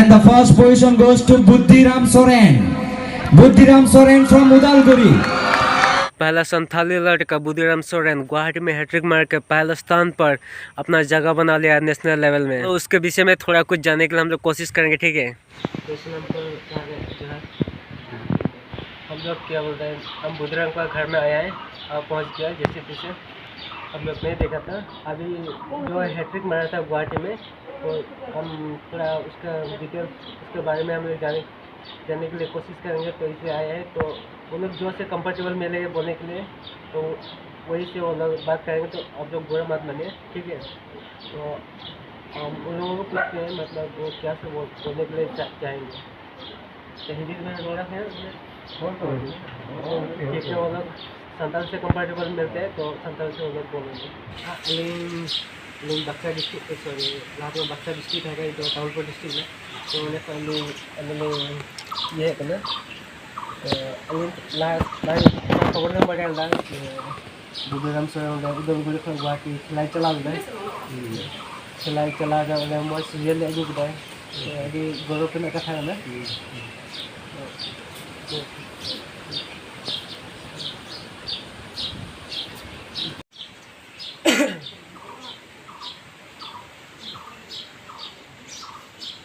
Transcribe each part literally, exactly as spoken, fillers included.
The first position goes to Buddhiram Soren. Buddhiram Soren from Udalguri. पहला संथाली लड़का बुद्धिराम सोरेन गुवाहाटी में hat trick मार के पहला स्थान पर अपना जगह बना लिया नेशनल लेवल में। तो उसके विषय में थोड़ा कुछ जानने के लिए हम लोग कोशिश करेंगे, ठीक है? क्वेश्चन नंबर क्या है, जो है, हम लोग क्या बोलते हैं, हम बुधराम का घर में आया है और पहुंच गया जैसे तैसे। हम लोग नहीं देखा था, अभी जो हैट्रिक मारा था गुवाहाटी में, तो हम थोड़ा उसका डिटेल, उसके बारे में हम लोग जाने, जानने के लिए कोशिश करेंगे। तो इसलिए आए हैं, तो वो लोग जो से कंफर्टेबल मिलेंगे बोलने के लिए, तो वही से वो लोग बात करेंगे। तो आप लोग बुरा मत मानिए, ठीक है? तो हम उन लोगों को पूछते हैं, मतलब वो क्या से बोल, बोलने के लिए चा-, चाहेंगे। तो हिंदी में बोला है, ठीक है, वो लोग संताल से कंफर्टेबल मिलते हैं, तो संताल से वो लोग बोलेंगे। हाँ, ᱟᱹᱞᱤᱧ, ᱟᱹᱞᱤᱧ ᱵᱟᱸᱠᱩᱲᱟ ᱰᱤᱥᱴᱨᱤᱠᱴ, ᱥᱚᱨᱤ, ᱞᱟᱦᱟ ᱛᱮᱢᱟ ᱵᱟᱸᱠᱩᱲᱟ ᱰᱤᱥᱴᱨᱤᱠᱴ ᱛᱟᱦᱮᱸ ᱠᱟᱱᱟ, ᱱᱤᱛᱚᱜ ᱫᱚ ᱛᱟᱢᱩᱞᱯᱩᱨ ᱰᱤᱥᱴᱨᱤᱠᱴ ᱨᱮ᱾ ᱛᱚ ᱚᱸᱰᱮ ᱠᱷᱚᱱ ᱟᱹᱞᱤᱧ, ᱟᱹᱞᱤᱧ ᱞᱤᱧ ᱤᱭᱟᱹ ᱦᱮᱡ ᱠᱟᱱᱟ᱾ ᱛᱚ ᱟᱹᱞᱤᱧ ᱞᱟᱦᱟ, ᱞᱟᱦᱟ ᱠᱷᱚᱵᱚᱨ ᱞᱤᱧ ᱵᱟᱲᱟᱭ ᱞᱮᱫᱟ ᱡᱮ ᱵᱩᱫᱷᱩᱨᱟᱢ ᱥᱚᱨᱮᱱ ᱚᱸᱰᱮ ᱩᱫᱟᱞᱜᱩᱲᱤ ᱠᱷᱚᱱ ᱜᱩᱣᱟᱦᱟᱴᱤ ᱠᱷᱮᱞᱟᱭ ᱪᱟᱞᱟᱣ ᱞᱮᱱᱟ᱾ ᱠᱷᱮᱞᱟᱭ ᱪᱟᱞᱟᱣ ᱨᱮ ᱚᱸᱰᱮ ᱢᱚᱡᱽ ᱨᱤᱡᱟᱞᱴ ᱮ ᱟᱹᱜᱩ ᱠᱮᱫᱟ᱾ ᱟᱹᱰᱤ ᱜᱚᱨᱚᱵᱽ ᱨᱮᱱᱟᱜ ᱠᱟᱛᱷᱟ ᱠᱟᱱᱟ᱾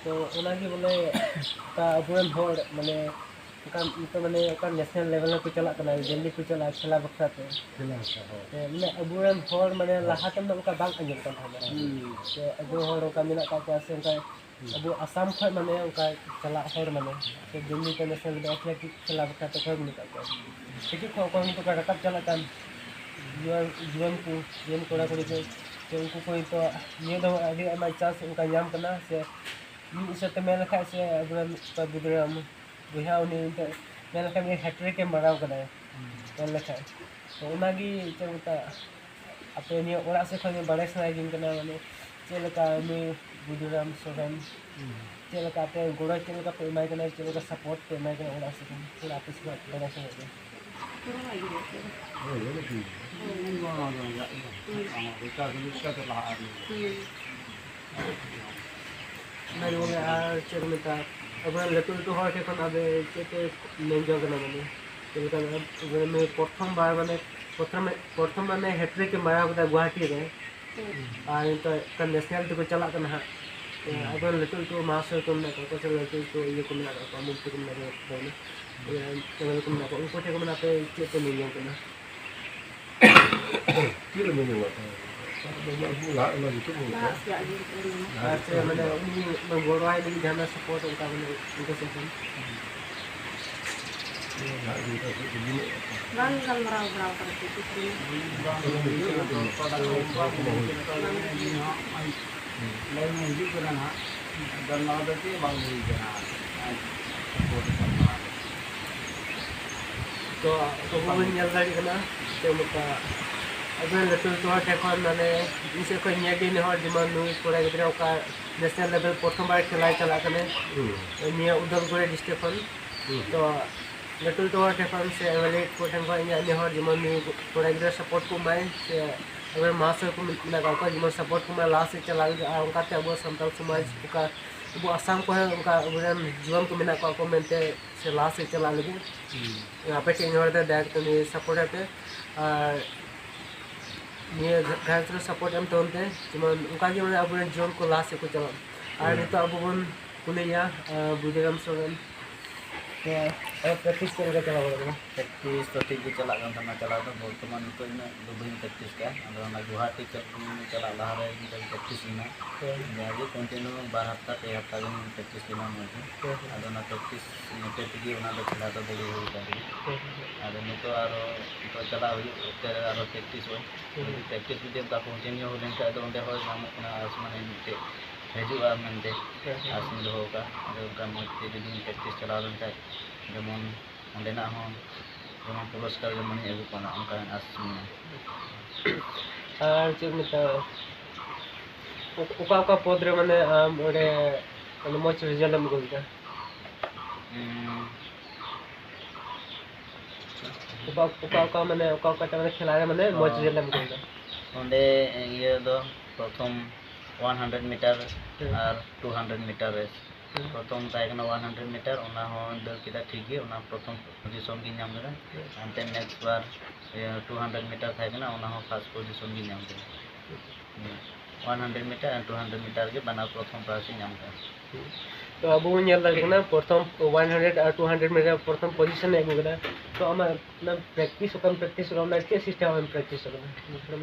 ᱛᱚ ᱚᱱᱟᱜᱮ ᱵᱚᱞᱮ, ᱚᱠᱟ ᱟᱵᱚᱨᱮᱱ ᱦᱚᱲ ᱢᱟᱱᱮ ᱚᱱᱠᱟ ᱱᱤᱛᱚᱜ ᱢᱟᱱᱮ ᱚᱠᱟ ᱱᱮᱥᱱᱟᱞ ᱞᱮᱵᱮᱞ ᱨᱮᱠᱚ ᱪᱟᱞᱟᱜ ᱠᱟᱱᱟ, ᱫᱤᱞᱞᱤ ᱠᱚ ᱪᱟᱞᱟᱜᱼᱟ ᱠᱷᱮᱞᱟ ᱵᱟᱠᱷᱨᱟ ᱛᱮ᱾ ᱠᱷᱮᱞᱟ ᱵᱟᱠᱷᱨᱟ, ᱦᱳᱭ᱾ ᱛᱚ ᱢᱟᱱᱮ ᱟᱵᱚᱨᱮᱱ ᱦᱚᱲ ᱢᱟᱱᱮ ᱦᱳᱭ᱾ ᱞᱟᱦᱟ ᱛᱮ ᱢᱟᱱᱮ ᱚᱱᱠᱟ ᱵᱟᱝ ᱟᱸᱡᱚᱢ ᱠᱟᱱ ᱛᱟᱦᱮᱱᱟ᱾ ᱦᱩᱸ᱾ ᱛᱚ ᱟᱵᱚ ᱦᱚᱲ ᱚᱱᱠᱟ ᱢᱮᱱᱟᱜ ᱟᱠᱟᱫ ᱠᱚᱣᱟ ᱥᱮ ᱚᱱᱠᱟ ᱦᱩᱸ᱾ ᱟᱵᱚ ᱟᱥᱟᱢ ᱠᱷᱚᱱ ᱢᱟᱱᱮ ᱚᱱᱠᱟ ᱪᱟᱞᱟᱜ ᱦᱚᱲ ᱢᱟᱱᱮ ᱥᱮ ᱫᱤᱞᱞᱤ ᱠᱚ ᱱᱮᱥᱱᱟᱞ ᱞᱮᱵᱮᱞ ᱟᱛᱷᱞᱮᱴᱤᱠ ᱠᱷᱮᱞᱟ ᱵᱟᱠᱷᱨᱟ ᱛᱮ ᱚᱠᱚᱭ ᱵᱟᱹᱱᱩᱜ ᱠᱟᱜ ᱠᱚᱣᱟ᱾ ᱠᱟᱹᱴᱤᱡ ᱠᱷᱚᱱ ᱚᱠᱚᱭ ᱱᱤᱛᱚᱜ ᱠᱚ ᱨᱟᱠᱟᱵ ᱪᱟᱞᱟᱜ ᱠᱟᱱ ᱡᱩᱣᱟᱹᱱ, ᱡᱩᱣᱟᱹᱱ ᱠᱚ, ᱡᱩᱣᱟᱹᱱ ᱠᱚᱲᱟ ᱠᱩᱲᱤ ᱠᱚ, ᱥᱮ ᱩᱱᱠᱩ ᱠᱚ ᱱᱤᱛᱚᱜ ᱱᱤᱭᱟᱹ ᱫᱚ ᱟᱹᱰᱤ ᱟᱭᱢᱟ ᱪᱟᱱᱥ ᱚᱱᱠᱟ ᱧᱟᱢ ᱠᱟᱱᱟ᱾ ᱥᱮ ᱢᱤᱫ ᱦᱤᱥᱟᱹᱵ ᱛᱮ ᱢᱮᱱ ᱞᱮᱠᱷᱟᱡ ᱥᱮ ᱟᱵᱚᱨᱮᱱ ᱚᱠᱚᱭ ᱵᱩᱫᱷᱩᱨᱟᱢ ᱵᱚᱭᱦᱟ, ᱩᱱᱤ ᱮᱱᱛᱮᱫ ᱢᱮᱱ ᱞᱮᱠᱷᱟᱱ ᱜᱮ ᱦᱮᱴᱨᱤᱠ ᱮ ᱢᱟᱨᱟᱣ ᱠᱟᱫᱟᱭ᱾ ᱦᱩᱸ᱾ ᱢᱮᱱ ᱞᱮᱠᱷᱟᱡ ᱛᱚ ᱚᱱᱟᱜᱮ ᱪᱮᱫ ᱢᱮᱛᱟᱜ, ᱟᱯᱮ ᱱᱤᱭᱟᱹ ᱚᱲᱟᱜ ᱥᱮᱫ ᱠᱷᱚᱱ ᱵᱟᱲᱟᱭ ᱥᱟᱱᱟᱭᱮᱫᱤᱧ ᱠᱟᱱᱟ, ᱢᱟᱱᱮ ᱪᱮᱫ ᱞᱮᱠᱟ ᱩᱱᱤ ᱵᱩᱫᱷᱩᱨᱟᱢ ᱥᱚᱨᱮᱱ ᱦᱩᱸ᱾ ᱪᱮᱫ ᱞᱮᱠᱟ ᱟᱯᱮ ᱜᱚᱲᱚ, ᱪᱮᱫ ᱞᱮᱠᱟ ᱯᱮ ᱮᱢᱟᱭ ᱠᱟᱱᱟ, ᱪᱮᱫ ᱞᱮᱠᱟ ᱥᱟᱯᱳᱨᱴ ᱯᱮ ᱮᱢᱟᱭ ᱠᱟᱱᱟ ᱚᱲᱟᱜ ᱥᱮᱫ ᱠᱷᱚᱱ, ᱛᱷᱚᱲᱟ ᱟᱯᱮ ᱥᱮᱫ ᱠᱷᱚᱱ ᱵᱟᱲᱟᱭ ᱥᱟᱱᱟᱭᱮᱫ ᱞᱤᱧᱟ᱾ ᱦᱳᱭ, ᱦᱳᱭ, ᱴᱷᱤᱠ ᱜᱮᱭᱟ᱾ ᱦᱩᱸ᱾ ᱚᱱᱟ ᱫᱚ ᱨᱮᱭᱟᱜ ᱜᱮ᱾ ᱦᱩᱸ᱾ ᱟᱢᱟᱜ ᱵᱮᱠᱟᱨ ᱫᱚ ᱪᱤᱠᱟᱹᱛᱮ ᱞᱟᱦᱟᱜᱼᱟ? ᱦᱩᱸ᱾ ᱚᱱᱟ ᱜᱮ ᱵᱚᱞᱮ, ᱟᱨ ᱪᱮᱫ ᱠᱚ ᱢᱮᱛᱟᱜᱼᱟ, ᱟᱵᱚᱨᱮᱱ ᱞᱟᱹᱴᱩ ᱞᱟᱹᱴᱩ ᱦᱚᱲ ᱴᱷᱮᱱ ᱠᱷᱚᱱ ᱟᱵᱮ ᱪᱮᱫ ᱯᱮ ᱢᱮᱱ ᱡᱚᱝ ᱠᱟᱱᱟ? ᱢᱟᱱᱮ ᱪᱮᱫ ᱞᱮᱠᱟ ᱢᱟᱱᱮ ᱯᱨᱚᱛᱷᱚᱢ ᱵᱟᱨ ᱢᱟᱱᱮ ᱯᱨᱚᱛᱷᱚᱢ ᱯᱨᱚᱛᱷᱚᱢ ᱢᱟᱱᱮ ᱦᱮᱴᱨᱤᱠ ᱮ ᱢᱟᱨᱟᱣ ᱠᱮᱫᱟ ᱜᱩᱣᱟᱦᱟᱴᱤ ᱨᱮ, ᱟᱨ ᱱᱤᱛᱚᱜ ᱱᱮᱥᱱᱟᱞ ᱛᱮᱠᱚ ᱪᱟᱞᱟᱜ ᱠᱟᱱᱟ ᱦᱟᱸᱜ᱾ ᱟᱵᱚᱨᱮᱱ ᱞᱟᱹᱴᱩ ᱞᱟᱹᱴᱩ ᱢᱟᱦᱟᱥᱚᱭ ᱠᱚ ᱢᱮᱱᱟᱜ ᱠᱚᱣᱟ, ᱚᱠᱚᱭ ᱪᱚ ᱞᱟᱹᱴᱩ ᱞᱟᱹᱴᱩ ᱤᱭᱟᱹ ᱠᱚ ᱢᱮᱱᱟᱜ ᱠᱟᱜ ᱠᱚᱣᱟ, ᱢᱚᱱᱛᱨᱤ ᱠᱚ ᱢᱮᱱᱟᱜ ᱠᱟᱜ ᱠᱚᱣᱟ, ᱮᱢ ᱮᱞ ᱮ ᱠᱚ ᱢᱮᱱᱟᱜ ᱠᱚᱣᱟ, ᱩᱱᱠᱩ ᱴᱷᱮᱱ ᱠᱷᱚᱱ ᱟᱯᱮ ᱪᱮᱫ ᱯᱮ ᱢᱮᱱ ᱡᱚᱝ ᱠᱟᱱᱟ? ᱪᱮᱫ ᱞᱮ ᱢᱮᱱ ᱡᱚᱝᱟ? ᱟᱵᱚ ᱞᱟᱦᱟ ᱚᱱᱟ ᱡᱚᱛᱚ ᱵᱚᱱ ᱞᱟᱦᱟ ᱥᱮᱫ ᱜᱮ ᱞᱟᱦᱟ ᱟᱪᱪᱷᱟ, ᱥᱮᱫ ᱢᱟᱱᱮ ᱜᱮ᱾ ᱩᱱᱤ ᱜᱚᱲᱚᱣᱟᱭ ᱞᱟᱹᱜᱤᱫ ᱡᱟᱦᱟᱱᱟᱜ ᱥᱟᱯᱳᱨᱴ ᱚᱱᱠᱟ ᱢᱟᱱᱮ ᱚᱱᱠᱟ ᱥᱮ ᱪᱮᱫ? ᱞᱟᱦᱟ ᱜᱮ ᱚᱱᱠᱟ ᱥᱮᱫ ᱜᱮ ᱵᱟᱹᱱᱩᱜᱼᱟ᱾ ᱵᱟᱝ ᱜᱟᱞᱢᱟᱨᱟᱣ ᱵᱟᱲᱟ ᱠᱟᱱᱟ ᱠᱤᱪᱷᱩ ᱫᱤᱱ᱾ ᱵᱟᱝ ᱵᱟᱝ ᱵᱟᱝ ᱞᱟᱹᱭ ᱢᱮ, ᱦᱤᱡᱩᱜ ᱠᱟᱱᱟ ᱱᱟᱦᱟᱜ᱾ ᱟᱫᱚ ᱱᱚᱣᱟ ᱫᱚ ᱪᱮᱫ ᱵᱟᱝ ᱦᱩᱭ ᱠᱟᱱᱟ? ᱥᱟᱯᱳᱨᱴ ᱠᱟᱱᱟ᱾ ᱛᱚ ᱟᱵᱚ ᱵᱚᱱ ᱧᱮᱞ ᱫᱟᱲᱮᱭᱟᱜ ᱠᱟᱱᱟ ᱪᱮᱫ ᱞᱮᱠᱟ ᱟᱵᱚᱨᱮᱱ ᱞᱟᱹᱴᱩ ᱞᱟᱹᱴᱩ ᱦᱚᱲ ᱴᱷᱮᱱ ᱠᱷᱚᱱ ᱢᱟᱱᱮ ᱤᱧ ᱥᱮᱫ ᱠᱷᱚᱱ ᱱᱤᱭᱟᱹ ᱜᱮ ᱱᱮᱦᱚᱨ ᱡᱮᱢᱚᱱ ᱱᱩᱭ ᱠᱚᱲᱟ ᱜᱤᱫᱽᱨᱟᱹ ᱚᱠᱟ ᱱᱮᱥᱱᱟᱞ ᱞᱮᱵᱮᱞ ᱯᱨᱚᱛᱷᱚᱢ ᱵᱟᱨ ᱠᱷᱮᱞᱟᱭ ᱪᱟᱞᱟᱜ ᱠᱟᱱᱟᱭ ᱦᱩᱸ᱾ ᱱᱤᱭᱟᱹ ᱩᱫᱚᱞᱜᱩᱲᱤ ᱰᱤᱥᱴᱨᱤᱠᱴ ᱠᱷᱚᱱ᱾ ᱦᱩᱸ᱾ ᱛᱚ ᱞᱟᱹᱴᱩ ᱞᱟᱹᱴᱩ ᱦᱚᱲ ᱴᱷᱮᱱ ᱠᱷᱚᱱ ᱥᱮ ᱮᱢ ᱮᱞ ᱮ ᱠᱚ ᱴᱷᱮᱱ ᱠᱷᱚᱱ ᱤᱧᱟᱹᱜ ᱱᱮᱦᱚᱨ ᱡᱮᱢᱚᱱ ᱱᱩᱭ ᱠᱚᱲᱟ ᱜᱤᱫᱽᱨᱟᱹ ᱥᱟᱯᱳᱨᱴ ᱠᱚ ᱮᱢᱟᱭ ᱥᱮ ᱟᱵᱚᱨᱮᱱ ᱢᱟᱦᱟᱥᱚᱭ ᱠᱚ ᱢᱮᱱᱟᱜ ᱠᱟᱜ ᱠᱚᱣᱟ ᱡᱮᱢᱚᱱ ᱥᱟᱯᱳᱨᱴ ᱠᱚ ᱮᱢᱟᱭ ᱞᱟᱦᱟ ᱥᱮᱫ ᱪᱟᱞᱟᱜ ᱞᱟᱹᱜᱤᱫ, ᱟᱨ ᱚᱱᱠᱟᱛᱮ ᱟᱵᱚ ᱥᱟᱱᱛᱟᱲ ᱥᱚᱢᱟᱡᱽ ᱚᱠᱟ ᱟᱵᱚ ᱟᱥᱟᱢ ᱠᱚᱨᱮ ᱚᱱᱠᱟ ᱟᱵᱚᱨᱮᱱ ᱡᱩᱣᱟᱹᱱ ᱠᱚ ᱢᱮᱱᱟᱜ ᱠᱚᱣᱟ ᱠᱚ ᱢᱮᱱᱛᱮ ᱥᱮ ᱞᱟᱦᱟ ᱥᱮᱫ ᱪᱟᱞᱟᱜ ᱞᱟᱹᱜᱤᱫ᱾ ᱦᱩᱸ᱾ ᱟᱯᱮ ᱴᱷᱮᱱ ᱱᱮᱦᱚᱨ ᱫᱚ ᱫᱟᱭᱟ ᱠᱟᱛᱮ ᱱᱤᱭᱟᱹ ᱥᱟᱯᱳᱨᱴ ᱟᱯᱮ, ᱟᱨ ᱱᱤᱭᱟᱹ ᱜᱷᱟᱨᱚᱸᱡᱽ ᱨᱮ ᱥᱟᱯᱳᱨᱴ ᱮᱢ ᱛᱟᱵᱚᱱ ᱯᱮ, ᱡᱮᱢᱚᱱ ᱚᱱᱠᱟ ᱜᱮ ᱢᱟᱱᱮ ᱟᱵᱚᱨᱮᱱ ᱡᱩᱣᱟᱹᱱ ᱠᱚ ᱞᱟᱦᱟ ᱥᱮᱫ ᱠᱚ ᱪᱟᱞᱟᱜ᱾ ᱟᱨ ᱦᱩᱸ᱾ ᱱᱤᱛᱚᱜ ᱟᱵᱚ ᱵᱚᱱ ᱠᱩᱞᱤᱭᱮᱭᱟ, ᱟᱨ ᱵᱩᱫᱷᱤᱨᱟᱢ ᱥᱚᱨᱮᱱ, ᱛᱚ ᱟᱨ ᱯᱨᱮᱠᱴᱤᱥ ᱪᱮᱫ ᱞᱮᱠᱟ ᱪᱟᱞᱟᱣ ᱵᱟᱲᱟᱜ ᱠᱟᱱᱟ? ᱯᱨᱮᱠᱴᱤᱥ ᱫᱚ ᱴᱷᱤᱠ ᱜᱮ ᱪᱟᱞᱟᱜ ᱠᱟᱱ ᱛᱟᱦᱮᱱᱟ ᱪᱟᱞᱟᱣ ᱫᱚ, ᱵᱚᱨᱛᱚᱢᱟᱱ ᱱᱤᱛᱚᱜ ᱤᱱᱟᱹᱜ ᱫᱚ ᱵᱟᱹᱧ ᱯᱨᱮᱠᱴᱤᱥ ᱠᱟᱜᱼᱟ᱾ ᱟᱫᱚ ᱚᱱᱟ ᱜᱩᱣᱟᱦᱟᱴᱤ ᱪᱟᱞᱟᱜ ᱞᱟᱦᱟᱨᱮ ᱤᱧ ᱫᱚᱧ ᱯᱨᱮᱠᱴᱤᱥ ᱞᱮᱱᱟ᱾ ᱦᱮᱸ᱾ ᱡᱟᱜᱮ ᱠᱚᱱᱴᱤᱱᱤᱭᱩ ᱵᱟᱨ ᱦᱟᱯᱛᱟ ᱯᱮ ᱦᱟᱯᱛᱟ ᱜᱟᱱ ᱯᱨᱮᱠᱴᱤᱥ ᱞᱮᱱᱟ ᱢᱚᱡᱽ ᱜᱮ᱾ ᱦᱮᱸ, ᱦᱮᱸ᱾ ᱟᱫᱚ ᱚᱱᱟ ᱯᱨᱮᱠᱴᱤᱥ ᱢᱚᱛᱮ ᱛᱮᱜᱮ ᱚᱱᱟ ᱫᱚ ᱠᱷᱮᱞᱟ ᱫᱚ ᱫᱟᱲᱮ ᱦᱩᱭ ᱠᱟᱱ ᱛᱤᱧᱟ᱾ ᱦᱮᱸ, ᱦᱮᱸ, ᱦᱮᱸ᱾ ᱟᱫᱚ ᱱᱤᱛᱚᱜ ᱟᱨᱚ ᱱᱤᱛᱚᱜ ᱪᱟᱞᱟᱜ ᱦᱩᱭᱩᱜ ᱚᱠᱛᱮ ᱨᱮ ᱟᱨᱚ ᱯᱨᱮᱠᱴᱤᱥᱚᱜᱼᱟ᱾ ᱦᱮᱸ᱾ ᱡᱩᱫᱤ ᱯᱨᱮᱠᱴᱤᱥ ᱡᱩᱫᱤ ᱚᱱᱠᱟ ᱠᱚᱱᱴᱤᱱᱤᱭᱩ ᱦᱩᱭ ᱞᱮᱱᱠᱷᱟᱱ ᱫᱚ ᱚᱸᱰᱮ ᱦᱚᱸ ᱧᱟᱢᱚᱜ ᱠᱟᱱᱟ ᱟᱥ, ᱢᱟᱱᱮ ᱢᱤᱫᱴᱮᱡ ᱦᱤᱡᱩᱜᱼᱟ ᱢᱮᱱᱛᱮ ᱦᱮᱸ, ᱦᱮᱸ᱾ ᱟᱥ ᱤᱧ ᱫᱚᱦᱚ ᱠᱟᱜᱼᱟ᱾ ᱟᱫᱚ ᱚᱱᱠᱟ ᱢᱚᱡᱽ ᱛᱮ ᱡᱩᱫᱤᱧ ᱯᱨᱮᱠᱴᱤᱥ ᱪᱟᱞᱟᱣ ᱞᱮᱱᱠᱷᱟᱡ ᱡᱮᱢᱚᱱ ᱚᱸᱰᱮᱱᱟᱜ ᱦᱚᱸ ᱡᱮᱢᱚᱱ ᱯᱩᱨᱚᱥᱠᱟᱨ ᱡᱮᱢᱚᱱᱤᱧ ᱟᱹᱜᱩ ᱠᱟᱜ ᱚᱱᱠᱟᱱ ᱟᱥ ᱢᱮᱱᱟᱜᱼᱟ᱾ ᱟᱨ ᱪᱮᱫ ᱠᱚ ᱢᱮᱛᱟᱜᱼᱟ, ᱚᱠᱟ ᱚᱠᱟ ᱯᱚᱫᱽ ᱨᱮ ᱢᱟᱱᱮ ᱟᱢ ᱚᱸᱰᱮ ᱢᱟᱱᱮ ᱢᱚᱡᱽ ᱨᱮᱡᱟᱞᱴ ᱮᱢ ᱟᱹᱜᱩ ᱞᱮᱫᱟ? ᱦᱩᱸ᱾ ᱚᱠᱟ ᱚᱠᱟ ᱚᱠᱟ ᱢᱟᱱᱮ ᱚᱠᱟ ᱚᱠᱟᱴᱟᱜ ᱢᱟᱱᱮ ᱠᱷᱮᱞᱟ ᱨᱮ ᱢᱟᱱᱮ ᱢᱚᱡᱽ ᱚ᱾ ᱨᱮᱡᱟᱞᱴ ᱮᱢ ᱟᱹᱜᱩ ᱞᱮᱫᱟ? ᱚᱸᱰᱮ ᱤᱭᱟᱹ ᱫᱚ ᱯᱨᱚᱛᱷᱚᱢ ᱚᱣᱟᱱ ᱦᱟᱱᱰᱨᱮᱰ ᱢᱤᱴᱟᱨ ᱟᱨ ᱴᱩ ᱦᱟᱱᱰᱨᱮᱰ ᱢᱤᱴᱟᱨ ᱨᱮᱥ᱾ ᱯᱨᱚᱛᱷᱚᱢ ᱛᱟᱦᱮᱸ ᱠᱟᱱᱟ ᱚᱣᱟᱱ ᱦᱟᱱᱰᱨᱮᱰ ᱢᱤᱴᱟᱨ, ᱚᱱᱟ ᱦᱚᱸ ᱫᱟᱹᱲ ᱠᱮᱫᱟ ᱴᱷᱤᱠ ᱜᱮ, ᱚᱱᱟ ᱯᱨᱚᱛᱷᱚᱢ ᱯᱚᱡᱤᱥᱚᱱ ᱜᱮ ᱧᱟᱢ ᱠᱮᱫᱟ᱾ ᱦᱟᱱᱛᱮ ᱱᱮᱠᱥᱴ ᱵᱟᱨ ᱴᱩ ᱦᱟᱱᱰᱨᱮᱰ ᱢᱤᱴᱟᱨ ᱛᱟᱦᱮᱸ ᱠᱟᱱᱟ, ᱚᱱᱟ ᱦᱚᱸ ᱯᱷᱟᱥᱴ ᱯᱚᱡᱤᱥᱚᱱ ᱜᱮ ᱧᱟᱢ ᱠᱮᱫᱟ᱾ ᱚᱣᱟᱱ ᱦᱟᱱᱰᱨᱮᱰ ᱢᱤᱴᱟᱨ ᱟᱨ ᱴᱩ ᱦᱟᱱᱰᱨᱮᱰ ᱢᱤᱴᱟᱨ ᱜᱮ ᱵᱟᱱᱟᱨ ᱯᱨᱚᱛᱷᱚᱢ ᱯᱨᱟᱭᱤᱡᱽ ᱮ ᱧᱟᱢ ᱠᱮᱫᱟ᱾ ᱛᱚ ᱟᱵᱚ ᱵᱚᱱ ᱧᱮᱞ ᱫᱟᱲᱮᱭᱟᱜ ᱠᱟᱱᱟ, ᱯᱨᱚᱛᱷᱚᱢ ᱚᱣᱟᱱ ᱦᱟᱱᱰᱨᱮᱰ ᱟᱨ ᱴᱩ ᱦᱟᱱᱰᱨᱮᱰ ᱢᱤᱴᱟᱨ ᱯᱨᱚᱛᱷᱚᱢ ᱯᱚᱡᱤᱥᱚᱱ ᱮ ᱟᱹᱜᱩ ᱠᱮᱫᱟ᱾ ᱛᱚ ᱟᱢᱟᱜ ᱚᱱᱟ ᱯᱨᱮᱠᱴᱤᱥ ᱚᱠᱟᱢ ᱯᱨᱮᱠᱴᱤᱥ ᱠᱟᱫᱟ, ᱚᱱᱟ ᱪᱮᱫ ᱥᱤᱥᱴᱮᱢ ᱟᱢᱮᱢ ᱯᱨᱮᱠᱴᱤᱥ ᱠᱟᱫᱟ?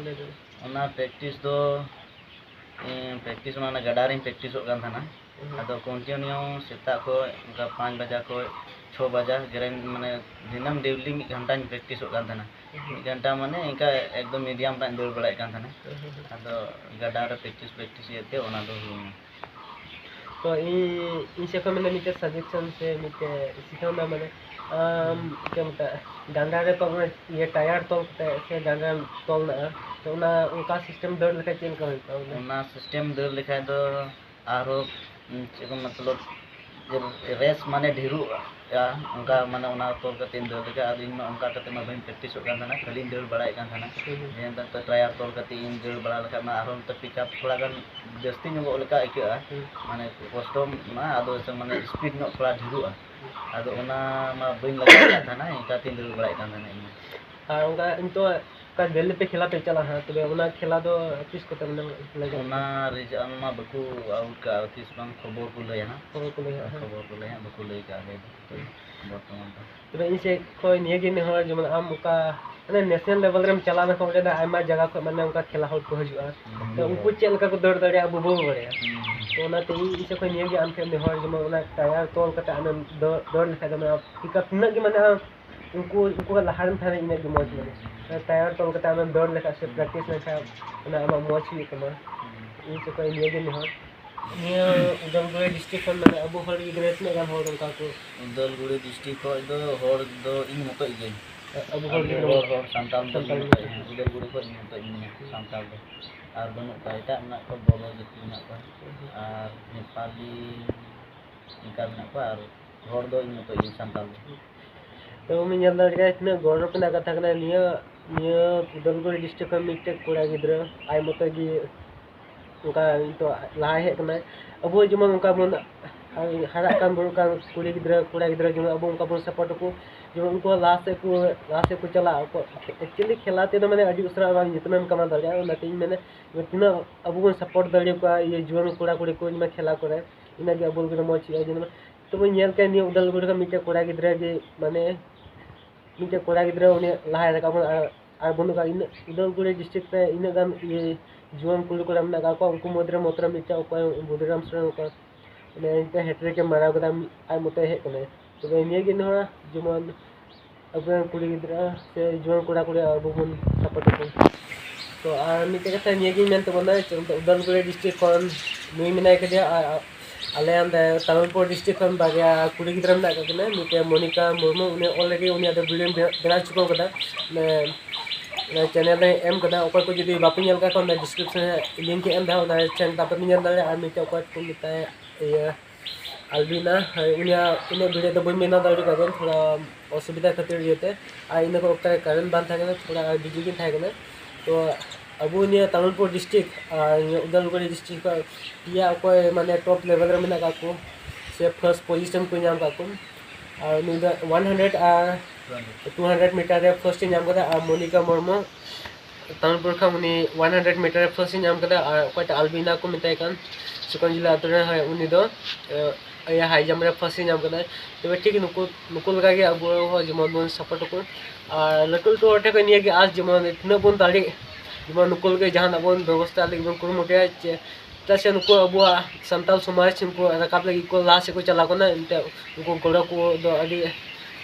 ᱚᱱᱟ ᱯᱨᱮᱠᱴᱤᱥ ᱫᱚ ᱯᱨᱮᱠᱴᱤᱥ ᱚᱱᱟ ᱜᱟᱰᱟ ᱨᱤᱧ ᱯᱨᱮᱠᱴᱤᱥᱚᱜ ᱠᱟᱱ ᱛᱟᱦᱮᱱᱟ᱾ ᱟᱫᱚ ᱠᱚᱱᱴᱤᱱᱤᱭᱩ ᱥᱮᱛᱟᱜ ᱠᱷᱚᱱ ᱚᱱᱠᱟ ᱯᱟᱸᱪ ᱵᱟᱡᱟ ᱠᱷᱚᱱ ᱪᱷᱚ ᱵᱟᱡᱟ ᱜᱮᱨᱮᱱ ᱢᱟᱱᱮ ᱫᱤᱱᱟᱹᱢ ᱰᱮᱞᱤ ᱢᱤᱫ ᱜᱷᱚᱱᱴᱟᱧ ᱯᱨᱮᱠᱴᱤᱥᱚᱜ ᱠᱟᱱ ᱛᱟᱦᱮᱱᱟ᱾ ᱢᱤᱫ ᱜᱷᱚᱱᱴᱟ ᱢᱟᱱᱮ ᱤᱱᱠᱟ ᱮᱠᱫᱚᱢ ᱢᱤᱰᱤᱭᱟᱢ ᱨᱮ ᱫᱟᱹᱲ ᱵᱟᱲᱟᱭᱮᱫ ᱠᱟᱱ ᱛᱟᱦᱮᱱᱟ᱾ ᱟᱫᱚ ᱜᱟᱰᱟ ᱨᱮ ᱯᱨᱮᱠᱴᱤᱥ ᱯᱨᱮᱠᱴᱤᱥ ᱤᱭᱟᱹᱛᱮ ᱚᱱᱟ ᱫᱚ ᱦᱩᱭᱱᱟ᱾ ᱛᱚ ᱤᱧ ᱤᱧ ᱥᱮᱫ ᱠᱷᱚᱱ ᱢᱟᱱᱮ ᱢᱤᱫᱴᱮᱱ ᱥᱟᱡᱮᱥᱚᱱ ᱥᱮ ᱢᱤᱫᱴᱮᱱ ᱥᱤᱠᱷᱟᱹᱣᱱᱟ ᱢᱟᱱᱮ ᱟᱢ ᱪᱮᱫ ᱢᱮᱛᱟᱜᱼᱟ, ᱰᱟᱸᱰᱟ ᱨᱮ ᱛᱚᱞ ᱤᱭᱟᱹ ᱴᱟᱭᱟᱨ ᱛᱚᱞ ᱠᱟᱛᱮ ᱥᱮ ᱰᱟᱸᱰᱟ ᱛᱚᱞ ᱢᱮᱱᱟᱜᱼᱟ, ᱛᱚ ᱚᱱᱟ ᱚᱱᱠᱟ ᱥᱤᱥᱴᱮᱢ ᱫᱟᱹᱲ ᱞᱮᱠᱷᱟᱱ ᱪᱮᱫ ᱞᱮᱠᱟ ᱦᱩᱭ ᱠᱚᱜᱼᱟ ᱵᱚᱞᱮ? ᱚᱱᱟ ᱥᱤᱥᱴᱮᱢ ᱫᱟᱹᱲ ᱞᱮᱠᱷᱟᱡ ᱫᱚ ᱟᱨᱦᱚᱸ ᱪᱮᱫ ᱠᱚ ᱢᱚᱛᱞᱚᱵ ᱨᱮᱥ ᱢᱟᱱᱮ ᱰᱷᱮᱨᱚᱜᱼᱟ᱾ ᱚᱱᱠᱟ ᱢᱟᱱᱮ ᱚᱱᱟ ᱛᱚᱞ ᱠᱟᱛᱮᱧ ᱫᱟᱹᱲ ᱞᱮᱠᱷᱟᱡ, ᱟᱫᱚ ᱤᱧ ᱢᱟ ᱚᱱᱠᱟ ᱠᱟᱛᱮ ᱢᱟ ᱵᱟᱹᱧ ᱯᱨᱮᱠᱴᱤᱥᱚᱜ ᱠᱟᱱ ᱛᱟᱦᱮᱱᱟ, ᱠᱷᱟᱹᱞᱤᱧ ᱫᱟᱹᱲ ᱵᱟᱲᱟᱭᱮᱫ ᱠᱟᱱ ᱛᱟᱦᱮᱱᱟ᱾ ᱡᱮ ᱱᱮᱛᱟᱨ ᱴᱟᱭᱟᱨ ᱛᱚᱞ ᱠᱟᱛᱮ ᱤᱧ ᱫᱟᱹᱲ ᱵᱟᱲᱟ ᱞᱮᱠᱷᱟᱡ ᱢᱟ ᱟᱨᱦᱚᱸ ᱱᱚᱛᱮ ᱯᱤᱠ ᱟᱯ ᱛᱷᱚᱲᱟ ᱜᱟᱱ ᱡᱟᱹᱥᱛᱤ ᱧᱚᱜᱚᱜ ᱞᱮᱠᱟ ᱟᱹᱭᱠᱟᱹᱜᱼᱟ᱾ ᱢᱟᱱᱮ ᱠᱚᱥᱴᱚ ᱢᱟ ᱟᱫᱚ ᱢᱟᱱᱮ ᱥᱯᱤᱰ ᱧᱚᱜ ᱛᱷᱚᱲᱟ ᱰᱷᱮᱨᱚᱜᱼᱟ᱾ ᱟᱫᱚ ᱚᱱᱟ ᱢᱟ ᱵᱟᱹᱧ ᱞᱟᱜᱟᱣ ᱟᱠᱟᱫ ᱛᱟᱦᱮᱱᱟ, ᱤᱱᱠᱟᱛᱮᱧ ᱫᱟᱹᱲ ᱵᱟᱲᱟᱭᱮᱫ ᱠᱟᱱ ᱛᱟᱦᱮᱱᱟ ᱤᱧ ᱢᱟ᱾ ᱟᱨ ᱚᱱᱠᱟ ᱱᱤᱛᱚᱜ ᱚᱠᱟ ᱫᱤᱞᱞᱤ ᱯᱮ ᱠᱷᱮᱞᱟ ᱯᱮ ᱪᱟᱞᱟᱜᱼᱟ ᱦᱟᱸᱜ, ᱛᱚᱵᱮ ᱚᱱᱟ ᱠᱷᱮᱞᱟ ᱫᱚ ᱛᱤᱥ ᱠᱚᱛᱮ ᱢᱟᱱᱮ ᱞᱟᱜᱟᱜᱼᱟ? ᱚᱱᱟ ᱨᱮᱡᱟᱞᱴ ᱢᱟ ᱵᱟᱠᱚ ᱟᱣᱩᱴ ᱠᱟᱜᱼᱟ, ᱛᱤᱥ ᱵᱟᱝ ᱠᱷᱚᱵᱚᱨ ᱠᱚ ᱞᱟᱹᱭᱟ ᱦᱟᱸᱜ᱾ ᱠᱷᱚᱵᱚᱨ ᱠᱚ ᱞᱟᱹᱭᱟ ᱦᱟᱸᱜ᱾ ᱠᱷᱚᱵᱚᱨ ᱠᱚ ᱞᱟᱹᱭᱟ, ᱵᱟᱠᱚ ᱞᱟᱹᱭ ᱠᱟᱜᱼᱟ ᱟᱞᱮ ᱫᱚ ᱵᱚᱨᱛᱚᱢᱟᱱ ᱫᱚ᱾ ᱛᱚᱵᱮ ᱤᱧ ᱥᱮᱫ ᱠᱷᱚᱱ ᱱᱤᱭᱟᱹᱜᱮ ᱱᱮᱦᱚᱨ, ᱡᱮᱢᱚᱱ ᱟᱢ ᱚᱠᱟ ᱢᱟᱱᱮ ᱱᱮᱥᱱᱟᱞ ᱞᱮᱵᱮᱞ ᱨᱮᱢ ᱪᱟᱞᱟᱣ ᱞᱮᱱᱠᱷᱟᱱ ᱚᱸᱰᱮ ᱫᱚ ᱟᱭᱢᱟ ᱡᱟᱭᱜᱟ ᱠᱷᱚᱱ ᱢᱟᱱᱮ ᱚᱱᱠᱟ ᱠᱷᱮᱞᱟ ᱦᱚᱲ ᱠᱚ ᱦᱤᱡᱩᱜᱼᱟ᱾ ᱛᱚ ᱩᱱᱠᱩ ᱪᱮᱫ ᱞᱮᱠᱟ ᱠᱚ ᱫᱟᱹᱲ ᱫᱟᱲᱮᱭᱟᱜᱼᱟ ᱟᱵᱚ ᱵᱟᱵᱚ ᱵᱟᱲᱟᱭᱟ᱾ ᱛᱚ ᱚᱱᱟᱛᱮ ᱤᱧ ᱤᱧ ᱥᱮᱫ ᱠᱷᱚᱱ ᱱᱤᱭᱟᱹᱜᱮ ᱟᱢ ᱴᱷᱮᱱ ᱱᱮᱦᱚᱨ, ᱡᱮᱢᱚᱱ ᱚᱱᱟ ᱴᱟᱭᱟᱨ ᱛᱚᱞ ᱠᱟᱛᱮ ᱟᱢᱮᱢ ᱫᱟᱹᱲ ᱫᱟᱹᱲ ᱞᱮᱠᱷᱟᱱ ᱫᱚ ᱢᱟᱱᱮ ᱪᱤᱠᱟ ᱛᱤᱱᱟᱹᱜ ᱜᱮ ᱢᱟᱱᱮ ᱟᱢ ᱩᱱᱠᱩ ᱩᱱᱠᱩ ᱠᱷᱚᱱ ᱞᱟᱦᱟ ᱨᱮᱢ ᱛᱟᱦᱮᱱᱟ ᱤᱱᱟᱹᱜ ᱜᱮ ᱢᱚᱡᱽ ᱢᱟᱱᱮ᱾ ᱴᱟᱭᱟᱨ ᱛᱚᱞ ᱠᱟᱛᱮ ᱟᱢᱮᱢ ᱫᱟᱹᱲ ᱞᱮᱠᱷᱟᱱ ᱥᱮ ᱯᱨᱮᱠᱴᱤᱥ ᱞᱮᱠᱷᱟᱱ ᱚᱱᱟ ᱟᱢᱟᱜ ᱢᱚᱡᱽ ᱦᱩᱭᱩᱜ ᱛᱟᱢᱟ᱾ ᱤᱧ ᱥᱮᱫ ᱠᱷᱚᱱ ᱱᱤᱭᱟᱹᱜᱮ ᱱᱮᱦᱚᱨ᱾ ᱱᱤᱭᱟᱹ ᱩᱫᱟᱞᱜᱩᱲᱤ ᱰᱤᱥᱴᱨᱤᱠᱴ ᱠᱷᱚᱱ ᱢᱟᱱᱮ ᱟᱵᱚ ᱦᱚᱲ ᱜᱤᱫᱽᱨᱟᱹ ᱛᱤᱱᱟᱹᱜ ᱜᱟᱱ ᱦᱚᱲ ᱚᱱᱠᱟ ᱠᱚ? ᱩᱫᱟᱞᱜᱩᱲᱤ ᱰᱤᱥᱴᱨᱤᱠᱴ ᱠᱷᱚᱱ ᱫᱚ ᱦᱚᱲ ᱫᱚ ᱤᱧ ᱢᱚᱛᱚᱡ ᱜᱮ᱾ ᱟᱵᱚ ᱦᱚᱲ ᱟᱞᱮ ᱜᱤᱫᱽᱨᱟᱹ ᱦᱚᱲ, ᱦᱚᱲ ᱥᱟᱱᱛᱟᱲ ᱫᱚ ᱤᱧ ᱢᱚᱛᱚᱡ, ᱦᱮᱸ, ᱩᱫᱟᱞᱜᱩᱲᱤ ᱠᱷᱚᱱ ᱤᱧ ᱢᱚᱛᱚᱡ ᱢᱮᱱᱟᱜᱼᱟ ᱥᱟᱱᱛᱟᱲ ᱫᱚ᱾ ᱟᱨ ᱵᱟᱹᱱᱩᱜ ᱠᱚᱣᱟ, ᱮᱴᱟᱜ ᱢᱮᱱᱟᱜ ᱠᱚᱣᱟ, ᱵᱚᱲᱚ ᱡᱟᱹᱛᱤ ᱢᱮᱱᱟᱜ ᱠᱚᱣᱟ, ᱟᱨ ᱱᱮᱯᱟᱞᱤ ᱤᱱᱠᱟ ᱢᱮᱱᱟᱜ ᱠᱚᱣᱟ, ᱟᱨ ᱦᱚᱲ ᱫᱚ ᱤᱧ ᱢᱚᱛᱚᱡ ᱜᱮ ᱥᱟᱱᱛᱟᱲ ᱫᱚ᱾ ᱛᱚ ᱵᱚᱱ ᱧᱮᱞ ᱫᱟᱲᱮᱭᱟᱜ ᱠᱟᱱᱟ ᱛᱤᱱᱟᱹᱜ ᱜᱚᱨᱚᱵᱽ ᱨᱮᱱᱟᱜ ᱠᱟᱛᱷᱟ ᱠᱟᱱᱟ ᱱᱤᱭᱟᱹ, ᱱᱤᱭᱟᱹ ᱩᱫᱟᱞᱜᱩᱲᱤ ᱰᱤᱥᱴᱨᱤᱠᱴ ᱠᱷᱚᱱ ᱢᱤᱫᱴᱮᱡ ᱠᱚᱲᱟ ᱜᱤᱫᱽᱨᱟᱹ ᱟᱡ ᱢᱚᱛᱚᱡ ᱜᱮ ᱚᱱᱠᱟ ᱱᱤᱛᱚᱜ ᱞᱟᱦᱟᱭ ᱦᱮᱡ ᱠᱟᱱᱟᱭ᱾ ᱟᱵᱚ ᱡᱮᱢᱚᱱ ᱚᱱᱠᱟ ᱵᱚᱱ ᱦᱟᱨᱟᱜ ᱠᱟᱱ, ᱵᱩᱨᱩᱜ ᱠᱟᱱ ᱠᱩᱲᱤ ᱜᱤᱫᱽᱨᱟᱹ, ᱠᱚᱲᱟ ᱜᱤᱫᱽᱨᱟᱹ, ᱡᱮᱢᱚᱱ ᱟᱵᱚ ᱚᱱᱠᱟ ᱵᱚᱱ ᱥᱟᱯᱳᱨᱴ ᱟᱠᱚ, ᱡᱮᱢᱚᱱ ᱩᱱᱠᱩ ᱞᱟᱦᱟ ᱥᱮᱫ ᱠᱚ, ᱞᱟᱦᱟ ᱥᱮᱫ ᱠᱚ ᱪᱟᱞᱟᱜ ᱟᱠᱚ᱾ ᱮᱠᱪᱩᱭᱮᱞᱤ ᱠᱷᱮᱞᱟ ᱛᱮᱫᱚ ᱢᱟᱱᱮ ᱟᱹᱰᱤ ᱩᱥᱟᱹᱨᱟ ᱟᱢᱟᱜ ᱧᱩᱛᱩᱢᱮᱢ ᱠᱟᱢᱟᱣ ᱫᱟᱲᱮᱭᱟᱜᱼᱟ᱾ ᱚᱱᱟᱛᱮ ᱤᱧ ᱢᱮᱱᱟ, ᱛᱤᱱᱟᱹᱜ ᱟᱵᱚ ᱵᱚᱱ ᱥᱟᱯᱳᱨᱴ ᱫᱟᱲᱮᱭᱟᱠᱚᱣᱟ ᱤᱭᱟᱹ ᱡᱩᱣᱟᱹᱱ ᱠᱚᱲᱟ ᱠᱩᱲᱤ ᱠᱚ, ᱤᱧ ᱢᱟ ᱠᱷᱮᱞᱟ ᱠᱚᱨᱮ, ᱤᱱᱟᱹᱜ ᱜᱮ ᱟᱵᱚ ᱞᱟᱹᱜᱤᱫ ᱢᱚᱡᱽ ᱦᱩᱭᱩᱜᱼᱟ᱾ ᱡᱮᱢᱚᱱ ᱛᱚᱵᱮ ᱧᱮᱞ ᱠᱮᱫ ᱱᱤᱭᱟᱹ ᱩᱫᱟᱞᱜᱩᱲᱤ ᱨᱮ ᱢᱤᱫᱴᱮᱱ ᱠᱚᱲᱟ ᱜᱤᱫᱽᱨᱟᱹ ᱜᱮ, ᱢᱟᱱᱮ ᱢᱤᱫᱴᱮᱱ ᱠᱚᱲᱟ ᱜᱤᱫᱽᱨᱟᱹ ᱩᱱᱤ ᱞᱟᱦᱟᱭ ᱨᱟᱠᱟᱵ ᱠᱟᱱᱟ, ᱟᱨ, ᱟᱨ ᱵᱟᱹᱱᱩᱜ ᱠᱟᱜ ᱤᱱᱟᱹᱜ ᱩᱫᱟᱞᱜᱩᱲᱤ ᱰᱤᱥᱴᱨᱤᱠᱴ ᱨᱮ ᱤᱱᱟᱹᱜ ᱜᱟᱱ ᱤᱭᱟᱹ ᱡᱩᱣᱟᱹᱱ ᱠᱩᱲᱤ ᱠᱚᱲᱟ ᱢᱮᱱᱟᱜ ᱠᱟᱜ ᱠᱚᱣᱟ, ᱩᱱᱠᱩ ᱢᱩᱫᱽᱨᱮ ᱢᱟᱛᱨᱚ ᱢᱤᱫᱴᱮᱱ ᱚᱠᱚᱭ ᱵᱩᱫᱷᱤᱨᱟᱢ ᱥᱚᱨᱮᱱ, ᱚᱠᱚᱭ ᱢᱟᱱᱮ ᱢᱤᱫᱴᱮᱱ ᱦᱮᱴᱨᱤᱠ ᱮ ᱢᱟᱨᱟᱣ ᱠᱮᱫᱟ, ᱟᱡ ᱢᱚᱛᱚᱡ ᱦᱮᱡ ᱠᱟᱱᱟᱭ᱾ ᱛᱚᱵᱮ ᱱᱤᱭᱟᱹ ᱜᱮ ᱱᱚᱣᱟ ᱡᱮᱢᱚᱱ ᱟᱵᱚᱨᱮᱱ ᱠᱩᱲᱤ ᱜᱤᱫᱽᱨᱟᱹ ᱥᱮ ᱡᱩᱣᱟᱹᱱ ᱠᱚᱲᱟ ᱠᱩᱲᱤ ᱟᱵᱚ ᱵᱚᱱ ᱥᱟᱯᱳᱨᱴ ᱟᱠᱚ᱾ ᱛᱚ ᱟᱨ ᱢᱤᱫᱴᱮᱡ ᱠᱟᱛᱷᱟ ᱱᱤᱭᱟᱹ ᱜᱤᱧ ᱢᱮᱱ ᱛᱟᱵᱚᱱᱟ, ᱩᱫᱟᱞᱜᱩᱲᱤ ᱰᱤᱥᱴᱨᱤᱠᱴ ᱠᱷᱚᱱ ᱱᱩᱭ ᱢᱮᱱᱟᱭ ᱠᱟᱫᱮᱭᱟ, ᱟᱨ ᱟᱞᱮ ᱚᱸᱰᱮ ᱛᱟᱢᱤᱞᱯᱩᱨ ᱰᱤᱥᱴᱨᱤᱠᱴ ᱠᱷᱚᱱ ᱵᱟᱨᱭᱟ ᱠᱩᱲᱤ ᱜᱤᱫᱽᱨᱟᱹ ᱢᱮᱱᱟᱜ ᱟᱠᱟᱫ ᱠᱤᱱᱟ, ᱢᱤᱫᱴᱮᱱ ᱢᱚᱱᱤᱠᱟ ᱢᱩᱨᱢᱩ, ᱩᱱᱤ ᱚᱞᱨᱮᱰᱤ ᱩᱱᱤᱭᱟᱜ ᱫᱚ ᱵᱷᱤᱰᱤᱭᱳᱧ ᱵᱮᱱᱟᱣ ᱦᱚᱪᱚ ᱠᱟᱫᱟ, ᱢᱟᱱᱮ ᱪᱮᱱᱮᱞ ᱨᱮ ᱮᱢ ᱠᱟᱫᱟ᱾ ᱚᱠᱚᱭ ᱠᱚ ᱡᱩᱫᱤ ᱵᱟᱯᱮ ᱧᱮᱞ ᱠᱟᱜ ᱠᱷᱟᱱ, ᱚᱱᱟ ᱰᱤᱥᱠᱨᱤᱯᱥᱚᱱ ᱨᱮ ᱞᱤᱝᱠ ᱮ ᱮᱢ ᱮᱫᱟ, ᱚᱱᱟ ᱪᱮᱱᱮᱞ ᱛᱟᱯᱮ ᱯᱮ ᱧᱮᱞ ᱫᱟᱲᱮᱭᱟᱜᱼᱟ᱾ ᱟᱨ ᱢᱤᱫᱴᱮᱱ ᱚᱠᱚᱭ ᱠᱚ ᱢᱮᱛᱟᱭᱟ ᱤᱭᱟᱹ ᱟᱞᱵᱤᱱᱟ, ᱦᱳᱭ, ᱩᱱᱤᱭᱟᱜ ᱩᱱᱟᱹᱜ ᱵᱷᱤᱰᱤᱭᱳ ᱫᱚ ᱵᱟᱹᱧ ᱵᱮᱱᱟᱣ ᱫᱟᱲᱮ ᱠᱟᱫᱟ ᱛᱷᱚᱲᱟ ᱚᱥᱩᱵᱤᱫᱷᱟ ᱠᱷᱟᱹᱛᱤᱨ ᱤᱭᱟᱹᱛᱮ, ᱟᱨ ᱤᱱᱟᱹ ᱠᱚ ᱚᱠᱛᱚ ᱨᱮ ᱠᱟᱨᱮᱱᱴ ᱵᱟᱝ ᱛᱟᱦᱮᱸ ᱠᱟᱱᱟ, ᱛᱷᱚᱲᱟ ᱵᱤᱡᱤ ᱜᱤᱧ ᱛᱟᱦᱮᱸ ᱠᱟᱱᱟ᱾ ᱛᱚ ᱟᱵᱚ ᱱᱤᱭᱟᱹ ᱛᱟᱢᱤᱞᱯᱩᱨ ᱰᱤᱥᱴᱨᱤᱠᱴ ᱟᱨ ᱱᱤᱭᱟᱹ ᱩᱫᱟᱞᱜᱩᱲᱤ ᱰᱤᱥᱴᱨᱤᱠᱴ ᱠᱷᱚᱱ ᱯᱮᱭᱟ ᱚᱠᱚᱭ ᱢᱟᱱᱮ ᱴᱚᱯ ᱞᱮᱵᱮᱞ ᱨᱮ ᱢᱮᱱᱟᱜ ᱠᱟᱜ ᱠᱚ ᱥᱮ ᱯᱷᱟᱨᱥᱴ ᱯᱚᱡᱤᱥᱚᱱ ᱠᱚ ᱧᱟᱢ ᱠᱟᱜ ᱠᱚ, ᱟᱨ ᱩᱱᱤ ᱫᱚ ᱚᱣᱟᱱ ᱦᱟᱱᱰᱨᱮᱰ ᱟᱨ ᱴᱩ ᱦᱟᱱᱰᱨᱮᱰ ᱢᱤᱴᱟᱨ ᱨᱮ ᱯᱷᱟᱨᱥᱴ ᱮ ᱧᱟᱢ ᱠᱟᱫᱟ, ᱟᱨ ᱢᱚᱱᱤᱠᱟ ᱢᱩᱨᱢᱩ ᱛᱟᱢᱤᱞᱯᱩᱨ ᱠᱷᱚᱱ ᱩᱱᱤ ᱚᱣᱟᱱ ᱦᱟᱱᱰᱨᱮᱰ ᱢᱤᱴᱟᱨ ᱨᱮ ᱯᱷᱟᱨᱥᱴ ᱮ ᱧᱟᱢ ᱠᱟᱫᱟ, ᱟᱨ ᱚᱠᱚᱭᱴᱟᱜ ᱟᱞᱵᱤᱱᱟ ᱠᱚ ᱢᱮᱛᱟᱭ ᱠᱟᱱ ᱥᱤᱠᱚᱱᱡᱤᱞᱟ ᱟᱛᱳ ᱨᱮ, ᱦᱳᱭ, ᱩᱱᱤ ᱫᱚ ᱤᱭᱟᱹ ᱦᱟᱭ ᱡᱟᱢᱯ ᱨᱮ ᱯᱷᱟᱨᱥᱴ ᱮ ᱧᱟᱢ ᱠᱟᱫᱟ᱾ ᱛᱚᱵᱮ ᱴᱷᱤᱠ ᱱᱩᱠᱩ, ᱱᱩᱠᱩ ᱞᱮᱠᱟᱜᱮ ᱟᱵᱚ ᱦᱚᱸ ᱡᱮᱢᱚᱱ ᱵᱚᱱ ᱥᱟᱯᱳᱨᱴ ᱟᱠᱚ, ᱟᱨ ᱞᱟᱹᱴᱩ ᱞᱟᱹᱴᱩ ᱦᱚᱲ ᱴᱷᱮᱱ ᱠᱷᱚᱱ ᱱᱤᱭᱟᱹᱜᱮ ᱟᱥ, ᱡᱮᱢᱚᱱ ᱛᱤᱱᱟᱹᱜ ᱵᱚᱱ ᱫᱟᱲᱮᱜ, ᱡᱮᱢᱚᱱ ᱱᱩᱠᱩ ᱞᱟᱹᱜᱤᱫ ᱡᱟᱦᱟᱱᱟᱜ ᱵᱚᱱ ᱵᱮᱵᱚᱥᱛᱷᱟ ᱞᱟᱹᱜᱤᱫ ᱵᱚᱱ ᱠᱩᱨᱩᱢᱩᱴᱩᱭᱟ, ᱪᱮ ᱪᱮᱫᱟᱜ ᱥᱮ ᱱᱩᱠᱩ ᱟᱵᱚᱣᱟᱜ ᱥᱟᱱᱛᱟᱲ ᱥᱚᱢᱟᱡᱽ ᱩᱱᱠᱩ ᱨᱟᱠᱟᱵ ᱞᱟᱹᱜᱤᱫ ᱠᱚ ᱞᱟᱦᱟ ᱥᱮᱫ ᱠᱚ ᱪᱟᱞᱟᱣ ᱠᱟᱱᱟ᱾ ᱮᱱᱛᱮ ᱩᱱᱠᱩ ᱜᱚᱲᱚ ᱠᱚ ᱫᱚ ᱟᱹᱰᱤ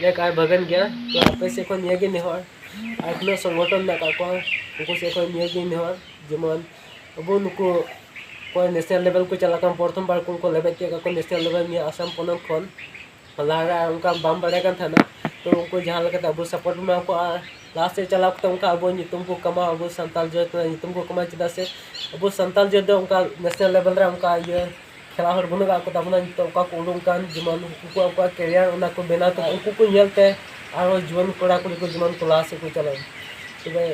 ᱞᱮᱠ ᱟᱨ ᱵᱷᱟᱹᱜᱟᱹᱱ ᱜᱮᱭᱟ᱾ ᱛᱚ ᱟᱯᱮ ᱥᱮᱫ ᱠᱷᱚᱱ ᱱᱤᱭᱟᱹ ᱜᱮ ᱱᱮᱦᱚᱨ, ᱟᱨ ᱛᱤᱱᱟᱹᱜ ᱥᱚᱝᱜᱚᱴᱷᱚᱱ ᱢᱮᱱᱟᱜ ᱠᱟᱜ ᱠᱚᱣᱟ ᱩᱱᱠᱩ ᱥᱮᱫ ᱠᱷᱚᱱ ᱱᱤᱭᱟᱹ ᱜᱮ ᱱᱮᱦᱚᱨ, ᱡᱮᱢᱚᱱ ᱟᱵᱚ ᱱᱩᱠᱩ ᱚᱠᱚᱭ ᱱᱮᱥᱱᱟᱞ ᱞᱮᱵᱮᱞ ᱠᱚ ᱪᱟᱞᱟᱜ ᱠᱟᱱ, ᱯᱨᱚᱛᱷᱚᱢ ᱵᱟᱨ ᱠᱚ ᱞᱮᱵᱮᱫ ᱠᱮᱫ ᱠᱚᱣᱟ ᱱᱮᱥᱱᱟᱞ ᱞᱮᱵᱮᱞ ᱱᱤᱭᱟᱹ ᱟᱥᱟᱢ ᱯᱚᱱᱚᱛ ᱠᱷᱚᱱ᱾ ᱞᱟᱦᱟ ᱨᱮ ᱚᱱᱠᱟ ᱵᱟᱢ ᱵᱟᱲᱟᱭ ᱠᱟᱱ ᱛᱟᱦᱮᱱᱟ, ᱛᱚ ᱩᱱᱠᱩ ᱡᱟᱦᱟᱸ ᱞᱮᱠᱟᱛᱮ ᱟᱵᱚ ᱥᱟᱯᱳᱨᱴ ᱮᱢᱟ ᱠᱚᱣᱟ, ᱞᱟᱦᱟ ᱥᱮᱫ ᱪᱟᱞᱟᱣ ᱠᱟᱛᱮ ᱚᱱᱠᱟ ᱟᱵᱚ ᱧᱩᱛᱩᱢ ᱠᱚ ᱠᱟᱢᱟᱣᱟ, ᱟᱵᱚ ᱥᱟᱱᱛᱟᱲ ᱡᱟᱹᱛ ᱨᱮᱱᱟᱜ ᱧᱩᱛᱩᱢ ᱠᱚ ᱠᱟᱢᱟᱣᱟ᱾ ᱪᱮᱫᱟᱜ ᱥᱮ ᱟᱵᱚ ᱥᱟᱱᱛᱟᱲ ᱡᱟᱹᱛ ᱫᱚ ᱚᱱᱠᱟ ᱱᱮᱥᱱᱟᱞ ᱞᱮᱵᱮᱞ ᱨᱮ ᱚᱱᱠᱟ ᱤᱭᱟᱹ ᱠᱷᱮᱞᱟ ᱦᱚᱲ ᱵᱟᱹᱱᱩᱜ ᱠᱟᱜ ᱠᱚ ᱛᱟᱵᱚᱱᱟ᱾ ᱱᱤᱛᱚᱜ ᱚᱠᱟ ᱠᱚ ᱩᱰᱩᱝ ᱠᱟᱱ, ᱡᱮᱢᱚᱱ ᱩᱱᱠᱩ ᱠᱚᱣᱟᱜ ᱠᱮᱨᱤᱭᱟᱨ ᱚᱱᱟ ᱠᱚ ᱵᱮᱱᱟᱣ ᱛᱟᱠᱚ, ᱩᱱᱠᱩ ᱠᱚ ᱧᱮᱞ ᱛᱮ ᱟᱨᱦᱚᱸ ᱡᱩᱣᱟᱹᱱ ᱠᱚᱲᱟ ᱠᱩᱲᱤ ᱠᱚ ᱡᱮᱢᱚᱱ ᱠᱚ ᱞᱟᱦᱟ ᱥᱮᱫ ᱠᱚ ᱪᱟᱞᱟᱜ᱾ ᱛᱚᱵᱮ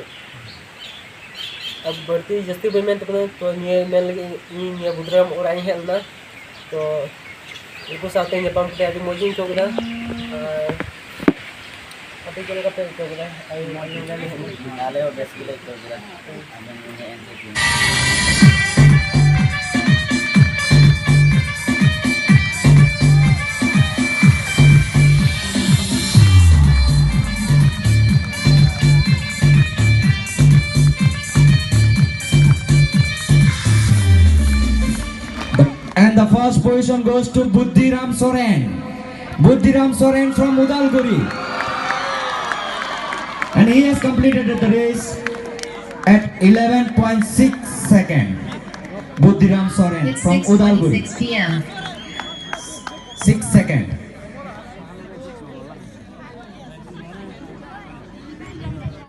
ᱟᱨ ᱵᱟᱹᱲᱛᱤ ᱡᱟᱹᱥᱛᱤ ᱵᱟᱹᱧ ᱢᱮᱱ ᱛᱟᱵᱚᱱᱟ, ᱛᱚ ᱱᱤᱭᱟᱹ ᱢᱮᱱ ᱞᱟᱹᱜᱤᱫ ᱤᱧ ᱱᱤᱭᱟᱹ ᱵᱩᱫᱷᱨᱟᱢ ᱚᱲᱟᱜ ᱤᱧ ᱦᱮᱡ ᱞᱮᱱᱟ᱾ ᱛᱚ ᱩᱱᱠᱩ ᱥᱟᱶᱛᱮ ᱧᱟᱯᱟᱢ ᱠᱟᱛᱮ ᱟᱹᱰᱤ ᱢᱚᱡᱽ ᱤᱧ ᱟᱹᱭᱠᱟᱹᱣ ᱠᱮᱫᱟ᱾ ᱟᱨ ᱟᱯᱮ ᱪᱮᱫ ᱞᱮᱠᱟ ᱯᱮ ᱟᱹᱭᱠᱟᱹᱣ ᱠᱮᱫᱟ? ᱟᱞᱮ ᱦᱚᱸ ᱵᱮᱥ ᱜᱮᱞᱮ ᱟᱹᱭᱠᱟᱹᱣ ᱠᱮᱫᱟ᱾ ᱟᱵᱮᱱ ᱵᱮᱱ ᱦᱮᱡ ᱮᱱ ᱛᱮ᱾ And the first position goes to Buddhiram Soren. Buddhiram Soren from Udalguri. And he has completed the race at eleven point six second. Buddhiram Soren from Udalguri. Six second.